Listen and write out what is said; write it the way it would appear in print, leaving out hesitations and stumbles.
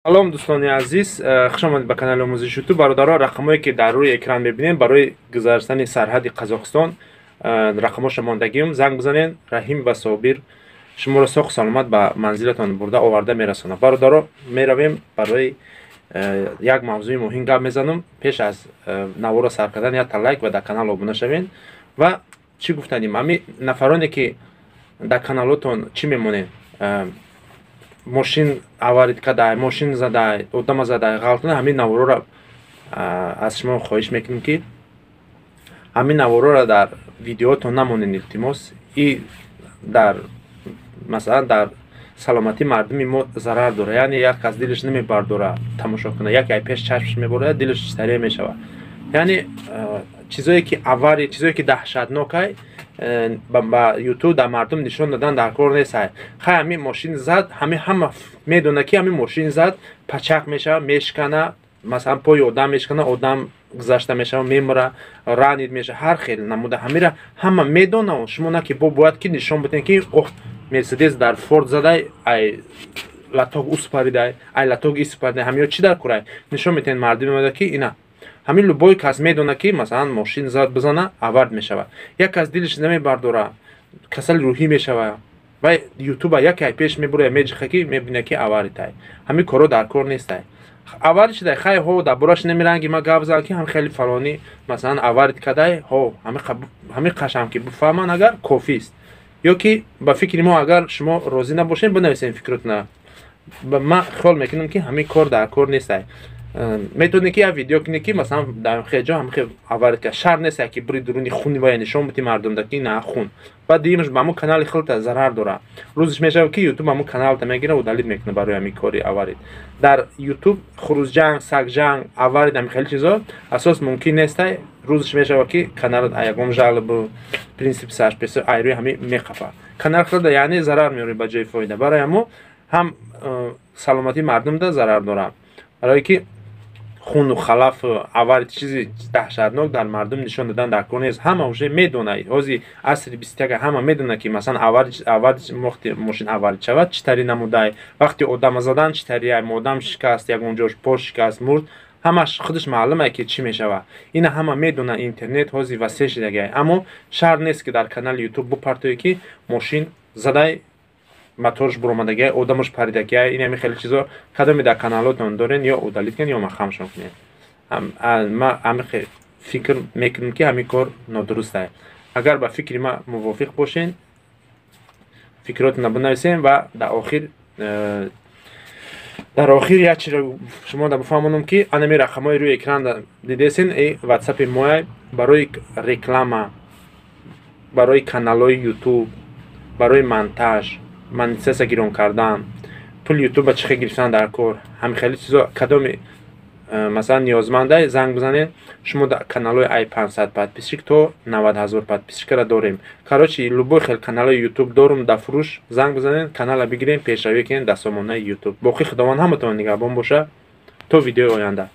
Салом, дӯстони азиз, хуш омадед ба канали омӯзиши Ютуб. Бародаро, рақамҳое, ки дар рӯи экран мебинем, барои гузаштани сарҳади Қазоқистон рақамҳоша мондагием. Занг бизанед, Раҳим ва Собир шуморо соҳу саломат ба манзилатон бурда оварда мерасонад. Бародаро, меравем, барои як мавзӯи муҳим гап мезанам. Пеш аз наворо сар кардан якта лайк ва дар канал обуна шавед. Ва чӣ гуфтанем, ҳами нафароне, ки дар каналотон чӣ мемонед, мошин аварид кадай, мошин задай, одама задай, ғалтона, ҳамин наворора аз шумо хоҳиш мекунем, ки ҳамин наворора дар видеотон намонед, илтимос. И дар масалан дар саломатии мардуми мо зарар дорад. Яъне як кас дилаш намебардора тамошо кунад, яке ай пеш чашмаш меборад, дилаш сареъ мешавад. Яъне чизое ки авария, чизое ки даҳшатнокай, ба Ютуб дар мардум нишон додан дар кор нестай. Хай, ҳамин мошин зад, ҳамин ҳама медона, ки ҳамин мошин зад, пачақ мешава, мешкана, масалан, пои одам мешкана, одам гузашта мешава, мемура, ранид меша, ҳар хел намуда. Ҳамира ҳама медона. Шумо на ки бо бояд ки нишон бидем, ки ох, Мерседес дар Форд задай, ай латок ус паридай, ай латок ис паридай. Ҳамиё чӣ дар курай нишон метиҳед мардум, ки ина ҳамин любой кас медона, ки масалан мошин зад, бизана, авард мешавад. Як кас дилаш намебардора, касали рӯҳӣ мешава ва Ютуба яке ай пеш мебура, меҷиха, ки мебина, ки аваритай. Ҳамин коро дар кор нестай. Аварид шудай, хай, ҳо, дар бораш намеранги ма гап зан, ки ҳам хеле фалонӣ масалан аварид кадай, ҳо, ҳамин қашам ки бифаҳманд агар, кофист. Ё ки ба фикри мо агар шумо розӣ набошед, бинависем фикротона. Ман хиёл мекунам, ки ҳамин кор дар кор нестай. Метавонӣ ки як видео кунӣ, ки масалан дар хел ҷо ҳамхел аварид кард. Шарт нест, ки бури дуруни хуни вая нишон бидӣ мардумда, ки на хун. Баъд дуюмаш, ба ҳамун канали хелта зарар дорад. Рӯзиш мешавад, ки Ютуб ҳамун каналта мегира, удалить мекунад барои ҳамин кори аварид. Дар Ютуб хурӯзҷанг, сагҷанг, аварид, ҳамин хеле чизо асос мумкин нестай. Рӯзиш мешавад, ки каналат ягон жалобу принсипи сарпеса айрӯи ҳамин меқафад канал хелда, яъне зарар меорӣ ба ҷои фоида. Барои ҳамо ҳам саломатии мардумда зарар дорад, барое ки хуну халафу аварид, чизи даҳшатнок дар мардум нишон додан дар кор нест. Ҳама уже медона, ҳози асри 21, ҳама медона, ки масалан аварид, вақти мошин аварид шавад, чӣ тари намудай, вақти одама задан чӣ тария, одам шикаст, ягон ҷош по шикаст, мурд, ҳамаш худаш маълуме, ки чӣ мешавад. Ина ҳама медона, интернет ҳози васеъ шидагай. Аммо шарт нест, ки дар канали Ютуб бупартое, ки мошин задай, моторш буромадагиай, одамаш паридагиай. Ин ҳами хеле чизо кадоме дар каналотон дорен, ё удалить кунед, ё махамшон кунед. Ма ҳами фикр мекунем, ки ҳамин кор нодурустай. Агар ба фикри ма мувофиқ бошен, фикротона бинависем. Ва дар охир як чиро шумо да бифаҳмонам, ки анами рақамҳои рӯи экран дидесен, э Ватсапи моя барои реклама, барои каналҳои Ютуб, барои монтаж, монетизатсия гирон кардан, пули Ютуба чӣ хел гирифтан дар кор, ҳамин хеле чизо кадоми масалан ниёзмандай, занг бизанед. Шумо каналҳои ай 500 подписчик то 90 000 подписчикара дорем. Короче, любой хел каналҳои Ютуб дорум дар фурӯш. Занг бизанед, канала бигирем, пешравӣ кунем дар сомонаи Ютуб. Боқӣ Худованд ҳаматон нигаҳбон боша. То видеои оянда.